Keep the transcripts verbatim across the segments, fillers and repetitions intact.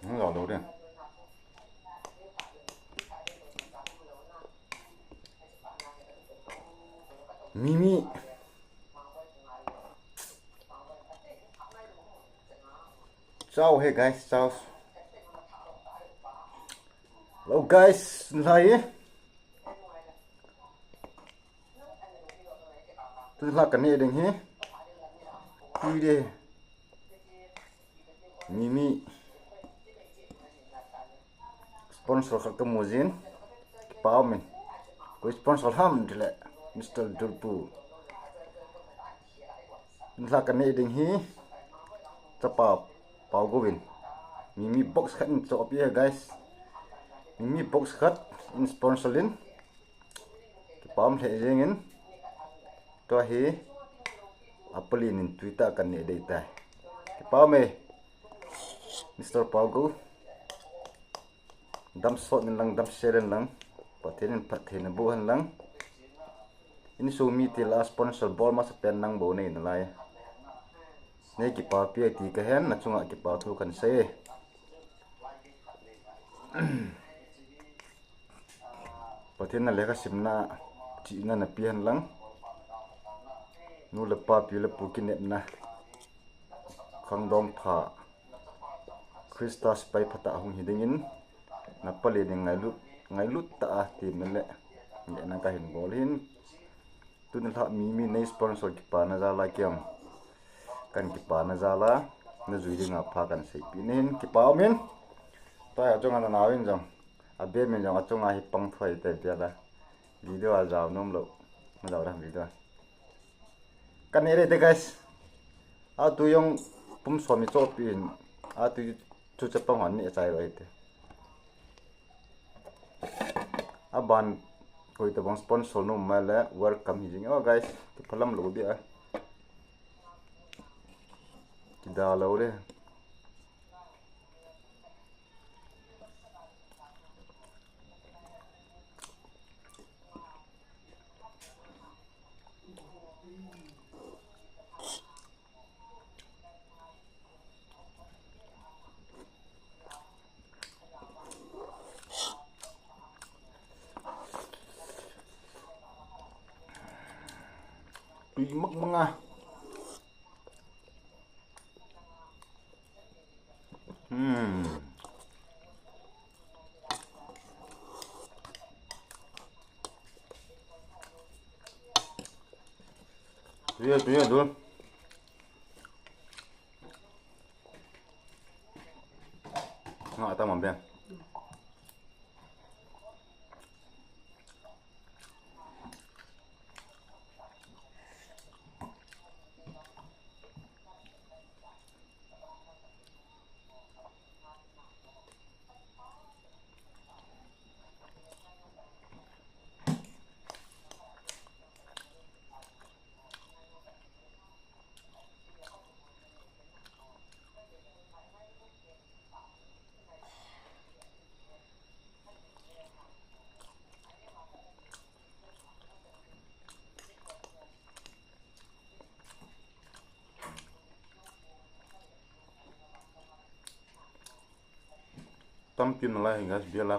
Hung lau lou de. Mimi. Ciao, hey guys, ciao. Hello guys, lai. Tun la ka ne ding hi. Pi de. Mimi. Sponsor khat ka mu jin. Kipah um in. Koi sponsor ham ti le. Mister Dulpu. Tun la ka ne ding hi. Chapa Pau Govin. Mimi box khat in cho pi he guys. Mimi box khat in sponsor in. Kipah um lheh jeng in. Tua hi. Apalin in Twitter kan ne dei tai. Kipah um e. Mister Pau Gou. Dam sot in lang, dam sel in lang. Pathen in phattheina boh hen lang. Insung mite la sponsor bol masa pen nang bou nei nalai. Nei kipah pi ti ka hen, na chunga kipah thu kan sei. Pathen na lekha simna, chihna na pi hen lang. Nu le pa, pi le pu kinepna. Khangdong pha. Christa sipai phatah hung hi dingin. Na pale ding ngailut, ngailut ta a ti mele. Nge na ka hin bol hin. Tun la Mimi nei sponsor kipana jal a kiam. Kan kipana jal a. Na jui dinga pha kan seipi nin kipah um in. Tua a chunga na nau in jong. A be min jong a chunga hi pang thoi te bia la. Video a jao nom lou. Ma jao ra video. Kan ne re te guys. A tu jong pum som i chopi in. A tu chu chapang hon ni chai lo te. Aban koi tabang sponsor nom mai le welcome hi jing o guys. Kiphalam lou dia. Kida lou le. Tui mak manga. Hmm. Tuya, tuya, tuya. Nga ata mambe. Tampi nalai guys, bia la.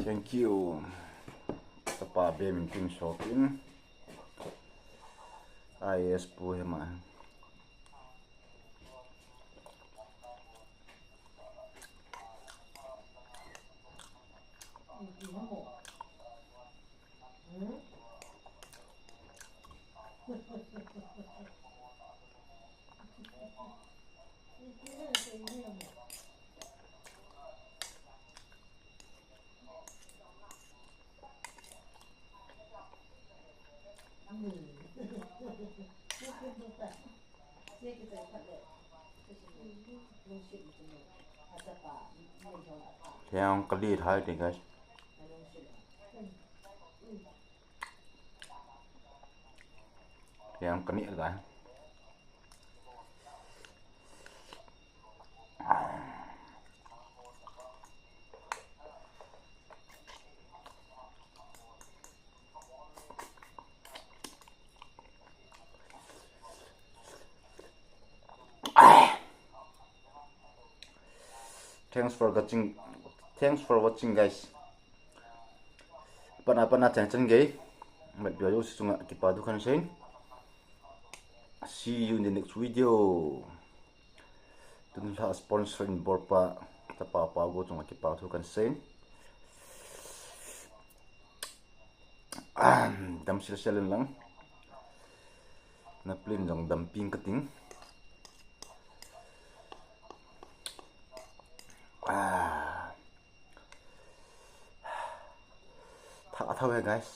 Thank you. Tapa be min tin shopping. I S pu he ma. Yang kali thai te guys. Yang kani guys. Thanks for watching. Thanks for watching, guys. Pana pana chan chan gei. Mat bio jo si chunga kipa thu kan sei. See you in the next video. Tun la sponsor in bor pa tapa pa go chunga kipa thu kan sei. Dam sil sil lang. Na plin jong dam ping kating. Ah. Tha tha guys.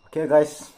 Okay, guys.